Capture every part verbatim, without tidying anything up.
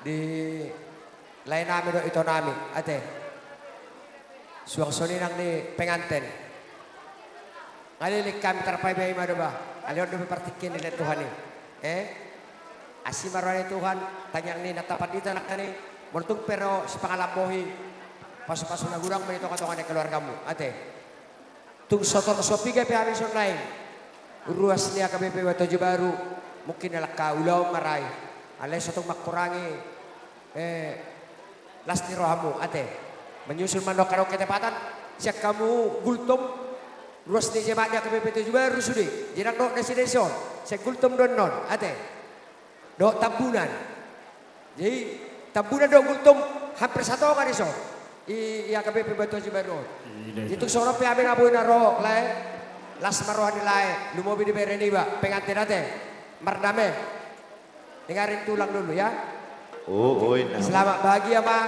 Di lae nami dohot ito nami, ate. Suang songon i nang di penganten. Nga leleng hami, tarpaima-ima do ba. Alai on dope partingkian ni Tuhan i. Eh? Asi ma roha ni Tuhan, tangiang ni na tapandita nangkin i, molo tung pe ro sipangalambohi, pasu-pasu na godang ma di tonga-tonga ni keluargamu, ate. Tung so tor so piga pe hami songon i, ruas ni H K B P Batu Aji Baru, mungkin na angka ulaon ma ra i, alai so tung mangkurangi, eh, las ni rohamu, ate. Menyusul mandok adong ketepatan sian hamu Gultom, ruas ni jemaat ni H K B P Batu Aji Baru sude, jenang dohot na sida dison, sian Gultom do annon, ate. Dohot Tambunan. Jadi, Tambunan dohot Gultom hampir satonga dison. I, i H K B P Batu Aji Baru on. Jadi tung songon on pe hami na boi na ro, lae. Las ma roha ni lae, lumobi di bere niba, pengantin, ate. Mardame. Dengarin tulang dulu, ya. Oh, oh, inna. Selamat bahagia ma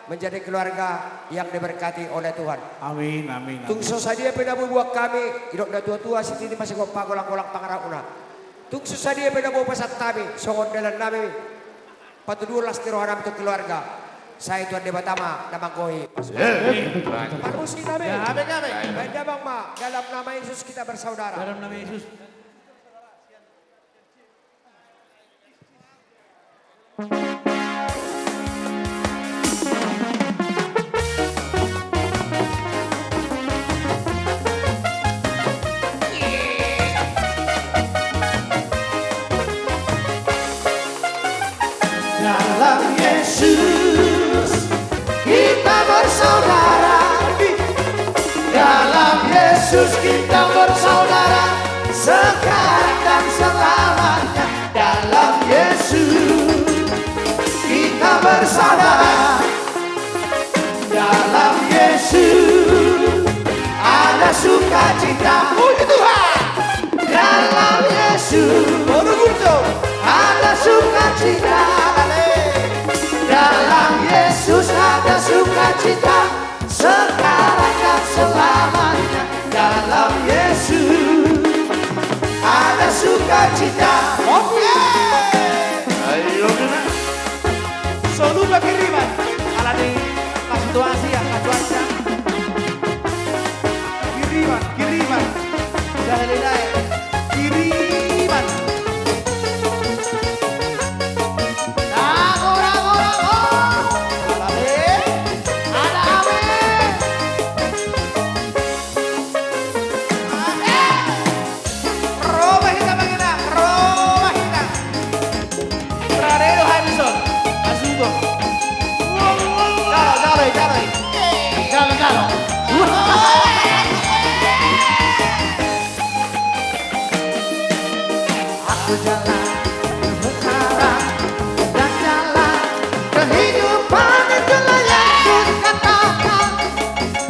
menjadi keluarga yang diberkati oleh Tuhan. Amin, amin, amin. Tung so sadia pe na boi buat hami, didok na tua-tua, sititi ma sigompa, golang-golang pangarahutna. Tung so sadia pe na boi pasahat hami, songon dalan nami patuduhon las ni roha nami tu keluarga. Sai Tuhan Debata ma na manggohi. Amin. Parmusik nami. Gabe, gabe. Baen damang ma, dalam nama Yesus kita bersaudara. Dalam nama Yesus. Dalam Yesus kita bersaudara. Dalam Yesus kita bersaudara, sekarang dan selamanya. Dalam Yesus kita bersaudara. Dalam Yesus ada sukacita. Puji Tuhan. Dalam Yesus ada sukacita. Dalam Yesus ada sukacita. Sekarang dan selamanya dalam Yesus ada sukacita. Oke. Ayo, kena. Solu dua kiriman. Ala di situasi ya, situasi ya. Kiriman, kiriman. Jahilin aja. Kiriman. Rago, rago, rago. Amin. Ada amin. Amin. Roma hita mangina, roma hita. Rade do hai bison. Asugo. Jalo, jalo, jalo. Jalo, jalo. Aku jalan kebenaran dan jalan kehidupan, itulah Yesus katakan.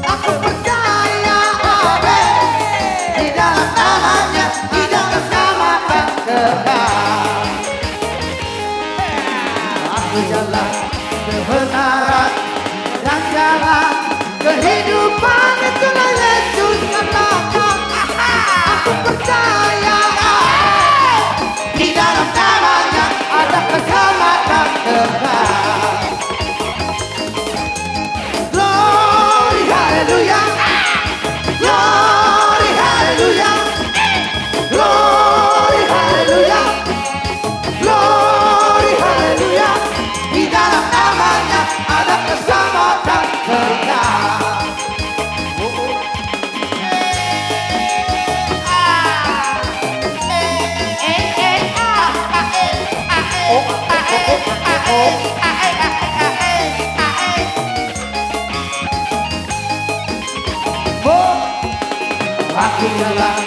Aku percaya, amin. Di dalam namanya, di dalam nama akan kekal. Aku jalan kebenaran dan jalan kehidupan, itulah Yesus katakan. Aku percaya, di dalam namanya ada keselamatan kekal. Glory, haleluya. Glory, haleluya. Glory, haleluya. Glory, haleluya. Di dalam namanya ada keselamatan kekal. Aku jalan